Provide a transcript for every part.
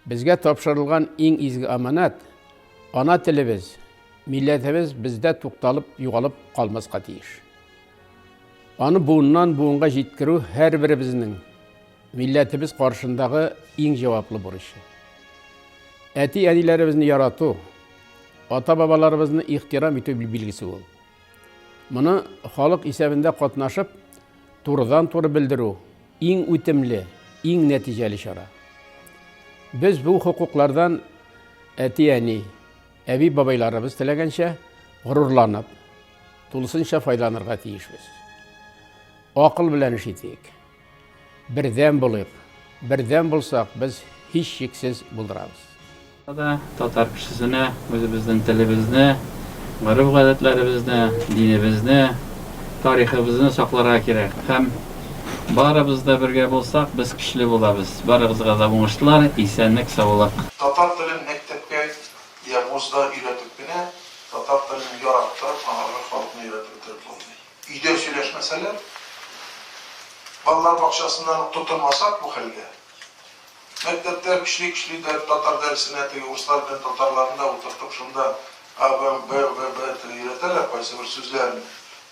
Безгә тапшырылган иң изге аманат, ана телебез, милләтебез бездә тукталып, югалып калмаска тиеш. Аны буыннан буынга җиткерү һәрберебезнең милләтебез каршындагы иң җаваплы бурычы. Әти-әниләребезне ярату, ата-бабаларыбызны ихтирам итү билгесе ул. Моны халык исәбендә катнашып, турыдан-туры белдерү иң үтемле, иң нәтиҗәле чара. Без бу хокуклардан әти-әни, әби-бабайларыбыз теләгәнчә горурланып, тулысынча файдаланырга тиешбез. Акыл белән эш итик. Бердәм булыйк. Бердәм булсак, без һичшиксез булдырабыз. Да татар кешесенә үзебезнең телебезне, гореф-гадәтләребезне, динебезне, тарихыбызны сакларга кирәк. Һәм барыбыз да бергә булсак, без көчле булабыз. Барыгызга да уңышлар, исәнлек, саулык. Татар телен мәктәпкә я вузда өйрәтеп кенә, татар телен яраттырып, аңарга халыкны өйрәтеп бетереп булмый. Өйдә сөйләшмәсәләр, балалар бакчасыннан ук тотынмасак бу хәлгә, мәктәптә көчли-көчли дә татар дәресенә теге урыслар белән татарларны да утыртып шунда А, Б, Б, В, Б теге өйрәтәләр кайсы бер сүзләрне,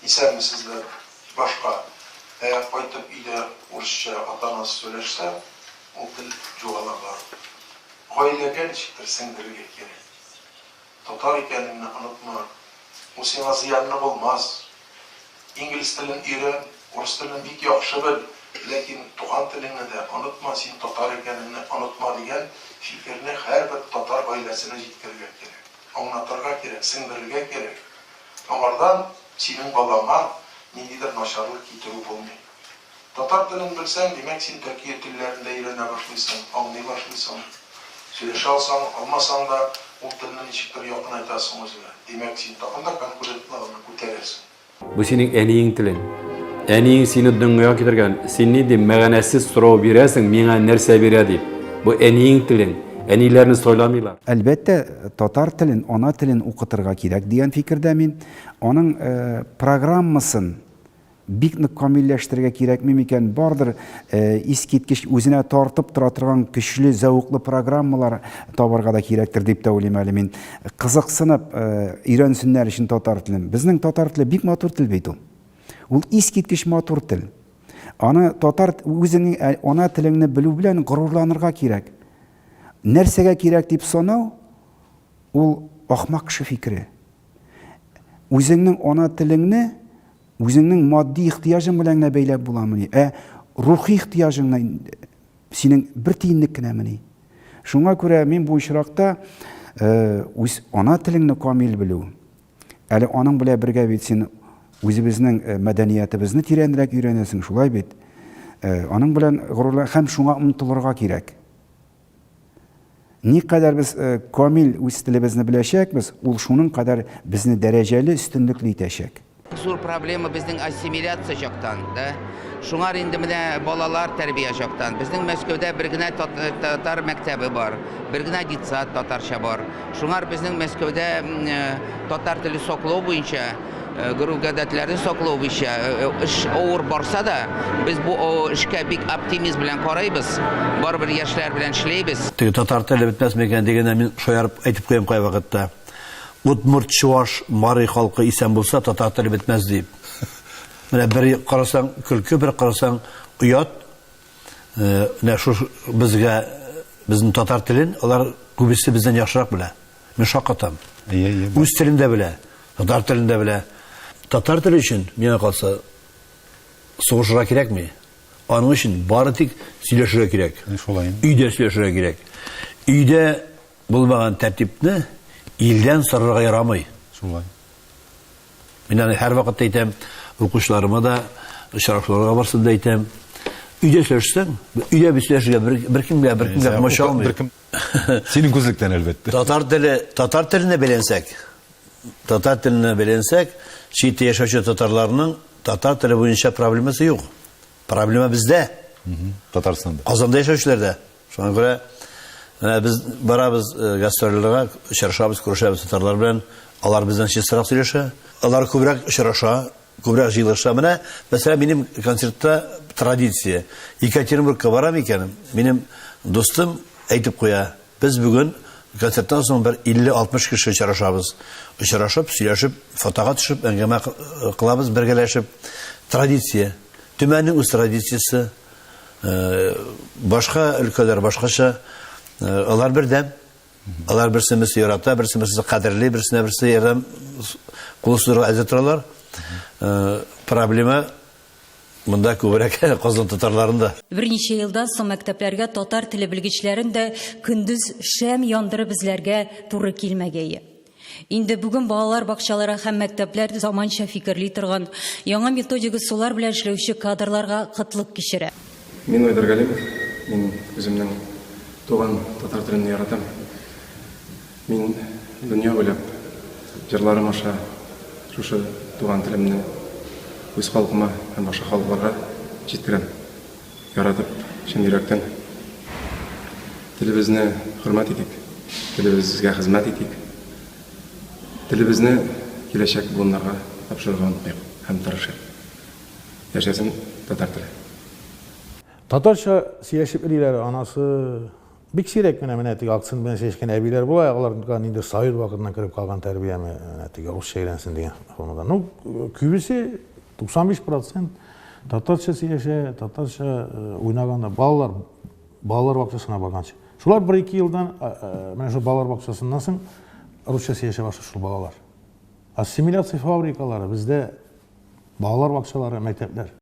исәнмесезләр, башка. Ә кайтып өйдә урысча ата-анасы сөйләшсә, ул тел югала барыбер. Гаиләгә ничектер сеңдерергә кирәк. Татар икәнеңне онытма, ул сиңа зыянны булмас. Инглиз телен өйрән, урыс телен бик яхшы бел, ләкин туган телеңне дә онытма, син татар икәнеңне онытма дигән фикерне һәрбер татар гаиләсенә җиткерергә кирәк, аңлатырга кирәк, сеңдерергә кирәк. Аңардан синең балаңа ниндидер начарлык китерү булмый. Татар телен белсәң, димәк, син төрки телләрен дә өйрәнә башлыйсың, аңлый башлыйсың. Сөйләшә алсаң, алмасаң да, ул телне ничектер якынайтасың үзеңә. Димәк, син тагын да конкурентлыгыңны күтәрәсең. Бу синең әниең телең. Әниең сине дөньяга китергән. Син нинди мәгънәсез сорау бирәсең, миңа нәрсә бирә дип. Бу әниең телең. Әниләрне сайламыйлар. Әлбәттә, татар телен, ана телен укытырга кирәк дигән фикердә мин. Аның программасын Бик нык камилләштерергә кирәкми микән? Бардыр искиткеч үзенә тартып тора торган көчле, зәвыклы программалар табарга да кирәктер дип тә уйлыйм әле мин. Кызыксынып өйрәнсеннәр өчен татар телен. Безнең татар теле бик матур тел бит ул. Ул искиткеч матур тел. Аны татар үзеңнең ана телеңне белү белән горурланырга кирәк. Нәрсәгә кирәк дип санау ул ахмак кеше фикере. Үзеңнең ана телеңне Үзеңнең матди ихтыяҗың белән генә бәйләп буламыни? Ә рухи ихтыяҗыңны синең бер тиенлек кенәмени? Шуңа күрә мин бу очракта үз ана телеңне камил белү, әле аның белән бергә бит син үзебезнең мәдәниятебезне тирәнрәк өйрәнәсең, шулай бит? Аның белән горурлан һәм шуңа омтылырга кирәк. Никадәр без камил үз телебезне беләчәкбез, ул шуның кадәр безне дәрәҗәле, өстенлекле итәчәк. Зур проблема безнең ассимиляция жактан, да. Шуңар инде менә балалар тәрбия жактан. Безнең Мәскәүдә бер генә татар мәктәбе бар, бер генә детсад татарча бар. Шуңар безнең Мәскәүдә татар теле саклау буенча Гореф-гадәтләрне саклау буенча эш авыр барса да, без бу эшкә бик оптимизм белән карыйбыз. Барыбер яшьләр белән эшләйбез. Теге татар теле бетмәс микән дигәндә мин шаярып әйтеп куям кайвакытта. Удмурт, чуваш, мари халкы исән булса, татар теле бетмәс дип. Менә бер карасаң көлке, бер карасаң оят. Менә шушы безгә безнең татар телен алар күбесе бездән яхшырак белә. Мин шаккатам. Әйе, әйе. Үз телен дә белә, татар телен дә белә. Татар теле өчен, миңа калса, сугышырга кирәкми. Аның өчен бары тик сөйләшергә кирәк. Шулай. Өйдә сөйләшергә кирәк. Өйдә булмаган тәртипне илдән сорарга ярамый. Шулай. Мин аны һәрвакытта әйтәм, укучыларыма да, очрашуларга барсам да әйтәм. Өйдә сөйләшсәң, өйдә бит сөйләшергә беркемгә, беркемгә комачау алмый. Беркем Синең күзлектән, әлбәттә. Татар теле, татар теленә бәйләнсәк, татар теленә бәйләнсәк, читтә яшәүче татарларның татар теле буенча проблемасы юк. Проблема бездә. Татарстанда. Казанда яшәүчеләрдә. Шуңа күрә менә без барабыз э, гастрольләргә, очрашабыз, күрешәбез татарлар белән. Алар бездән чистарак сөйләшә. Алар күбрәк очраша, күбрәк җыелыша. Менә, мәсәлән, минем концертта традиция. Екатеринбургка барам икән, минем дустым әйтеп куя. Без бүген концерттан соң бер 50-60 кеше очрашабыз. Очрашып, сөйләшеп, фотога төшеп, әңгәмә кылабыз бергәләшеп. Традиция. Төмәннең үз традициясе. Башка өлкәләр башкача. Алар бердәм. Алар берсен-берсе ярата, берсен-берсе кадерли, берсенә берсе ярдәм кулы сузырга әзер торалар. Проблема монда күбрәк Казан татарларында. Берничә елдан соң мәктәпләргә татар теле белгечләрен дә көндез шәм яндырып эзләргә туры килмәгәе. Инде бүген балалар бакчалары һәм мәктәпләр заманча фикерли торган, яңа методик ысуллар белән эшләүче кадрларга кытлык кичерә. Мин Айдар Галимов, мин үземнең туган татар телемне яратам. Мин дөнья буйлап җырларым аша шушы туган телемне үз халкыма һәм башка халыкларга җиткерәм. Яратып, чын йөрәктән. Телебезне хөрмәт итик, телебезгә хезмәт итик. Телебезне киләчәк буыннарга тапшырырга онытмыйк һәм тырышыйк. Яшәсен татар теле! Татарча сөйләшеп йөриләр, анасы Бик сирәк менә менә теге акцент белән сөйләшкән әбиләр була, аларга ниндидер совет вакытыннан кереп калган тәрбияме, менә теге русча өйрәнсен дигән формада. Ну, күбесе 95 процент татарча сөйләшә, татарча э, уйнаганда балалар балалар бакчасына барганчы. Шулар бер-ике елдан э, э, менә шул балалар бакчасыннан соң русча сөйләшә башлый шул балалар. Ассимиляция фабрикалары бездә балалар бакчалары, мәктәпләр.